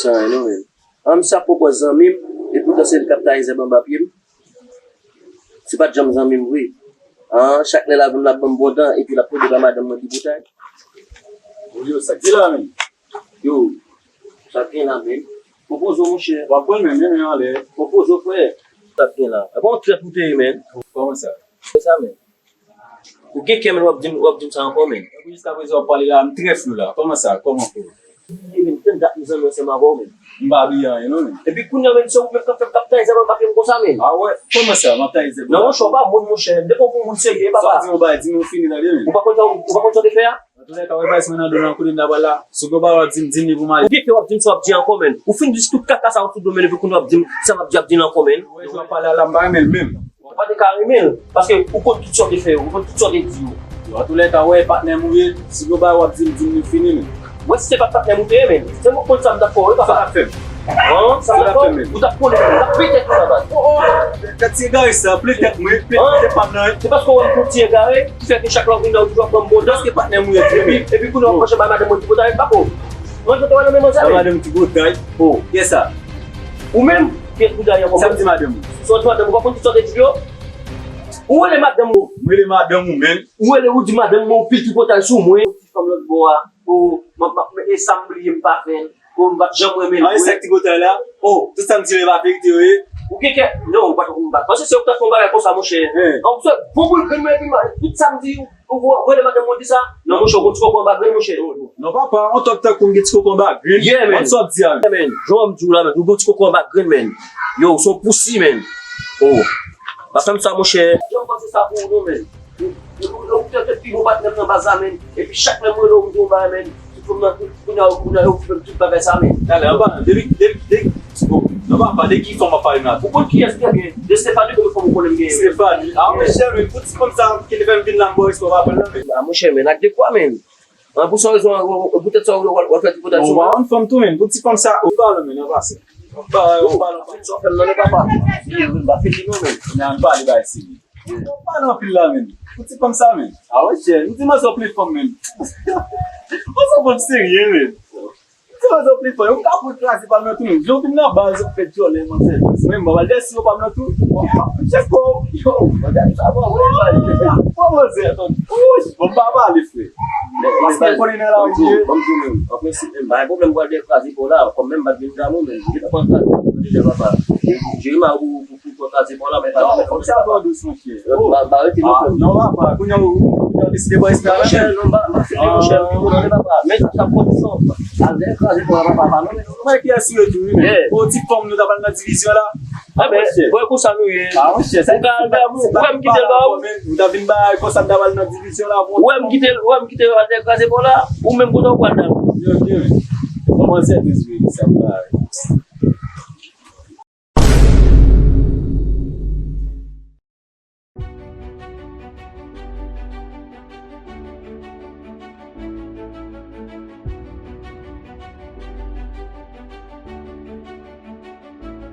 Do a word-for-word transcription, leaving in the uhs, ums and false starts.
San anyen non, men. An, m sa pwopòz zanmi m, e poutan se li k ap taye zèb anba pye m. Se pa t janm zanmi m vre. An, chak lè l ap vin, l ap ban m bon tan, epi l ap pote ba madanm mwen ki pou tay. Yo, sa k di la, men? Yo, sa k gen la, men? Pwopoze w, monchè. W ap pran l menm, men, men anlè. Pwopoze w, frè. Sa k gen la? E pa yon trèt ou te ye, men. Kòman sa? Se sa, men. Ou gen kè, men w ap di m, w ap di m sa ankò, men. Epi jiskaprezan w ap pale la, m trè flou la. Kòman sa? Kòman pou? E men, tann dat m zanmi ansanm avè w, men. M pa bliye anyen, non, men. Epi kounye a, men, se ou menm k ap fè m, k ap taye zèb anba pye m konsa, men. A wè? Kòman sa? M ap taye zèb anba pye w? Non, monchè, w pa moun, monchè. M dekonn pou moun serye, papa. Sa w di m, ou pa di m, ou fini tande, men. Ou pa konn sa, ou pa konn sa w te fè a? Antoulèka, wè, bay mwen nan do nan kote m ta pral la. Si w gen bagay w ap di m, di m li pou m ale. Ou gen kè w ap di m sa w ap di ankò, men. Ou fin di tout kaka sa w sou do, men, epi kounye a w ap di m sa m ap di, ap di l ankò, men. Wè, jan w ap pale a la, m pa renmen l menm. Ou pa te ka renmen l, paske ou konn tout sa w te fè yo, ou konn tout sa w te di yo. Yo, antoulèka, wè, patnè m ou ye, si gen bagay w ap di m, di m li fini, men. Wè, si se pa t patnè m ou te ye, men. Se mwen k konn sa m t ap fè w, wi, papa. Sa t ap fè m. An? Sa t ap fè m, men. Ou t ap konnen, ou t ap pete tou la baz. Oh, oh, oh. Gad ti egare sa, plen tèt mwen, plen tèt pa m nan. Se paske w wè m konn ti egare, ki fè ke chak lè w vin la, ou toujou ap ban m bon dan. Paske patnè m ou ye, epi, epi kounye a w ap mache bay madanm mwen ti potay, pako. Mwen, mwen te wè nan men manzè, men. Bay madanm ti potay. Oh, kiyès sa? Ou menm, kiyès bouda yo? Sa m di madanm ou? Sa w di madanm ou? Ou pa konn tout sa w te di yo? Ou rele madanm ou? M rele madanm ou, men. Ou rele, ou di madanm mwen, ou pil tripotay sou mwen. Ti fanm lòt bò a. Oh, m ap, m ap, e sa m bliye, m pa fè l. Oh, m pa t janm renmen l vre. An, e sa k tripotay la? Oh, tout sa m di yo, e pa verite yo ye? Ou gen kè, non, ou pa t konn bat. Paske se ou k t ap fè yon bagay konsa, monchè. An, ou se bon boul grenn mwen, epi tout sa m di, ou, ou, ou rele madanm mwen di sa? Non, monchè, ou gon ti koko anba grenn, monchè. Non, papa, on tòg tankou m gen ti koko anba grenn. Yeah, man. Sa w ap di a, men. Yeah, man. Jan m di w la, man, ou gon ti koko anba grenn, man. Yo, ou se yon pousi, man. Oh. Pa fè m sa, monchè. Jan m panse sa pou ou, non, man. Ou, ou, ou, ou te pi bon patnè m nan baz la, men. Epi chak lè m rele w, m di w bagay, men. Tout fanm nan, tout, kounye a, kounye a, yo okipe m tout bagay sa, men. Talè, anba, depi, depi, depi, oh, non, papa, de ki fanm w ap pale m la? Ou konn kiyès m genyen? De Stephanie, konbyen fanm ou konnen m genyen, men? Stephanie, a, monchè, men, pou ti fanm sa, ki te fè m vin la, m ba w respè, w pa pale la, men. A, monchè, men, ak de kwa, men. An, pou sa rezon, poutèt sa, w, w, w ap fè tripotay sou mwen. Ou pa konn fanm tou, men, pou ti fanm sa, ou pa, men, nan pase. Ou pa, ou pa, ou pa. Sa w fè m nan, men, papa. Li vin pa fini, non, men. Nan, m pale bagay serye. Ou pale anpil la, men. Pou ti fanm sa, men. A, monchè, m di manzè w plen fanm, men. Manzè w fanm serye, men. M di manzè w plen fanm. Ou ka fout kraze pa m nan tou, men. Jan w vin nan baz, ou fè djòlè, manzè. Mwen, m pa pral dèsi yo pa m nan tou. Chèf kò, yo. Manzè, sa bon, bon, bon, bon, manzè, bon, m pa pale, frè. Paske m konnen nan lari, bon, bon, an prensip, men, pa gen pwoblèm, m pral dekraze kò la, kòm menm m pa t vin damou, men, m te pran kraze, deja, papa. Jerima, ou, Pou, pou kraze kò la, men pa. Non, fòk sa twò dous, monchè. Ba, ba, rete, non, papa, kounye a ou, kounye a ou deside pran espri a la, monchè, men. Non, ba, ba, se monchè, ou konnen, papa. Men sa, sa pwodisyon. Al kraze kò la, papa, non, men. Ou wè ki asire tou, wi, men. Yeah. O, ti fanm nou ta pral nan divizyon la. A, men, monchè. Wè konsa nou ye. A, monchè, sa ou ka al damou. Ou wè m kite l ba ou? Ou ta vin ba konsa m ta pral nan divizyon la, bon. Ou wè m kite l, ou wè m kite l al kraze kò la? Ou menm konsa ou pral damou. Yo, ok, men. Kòman se dous, wi, sa m ba.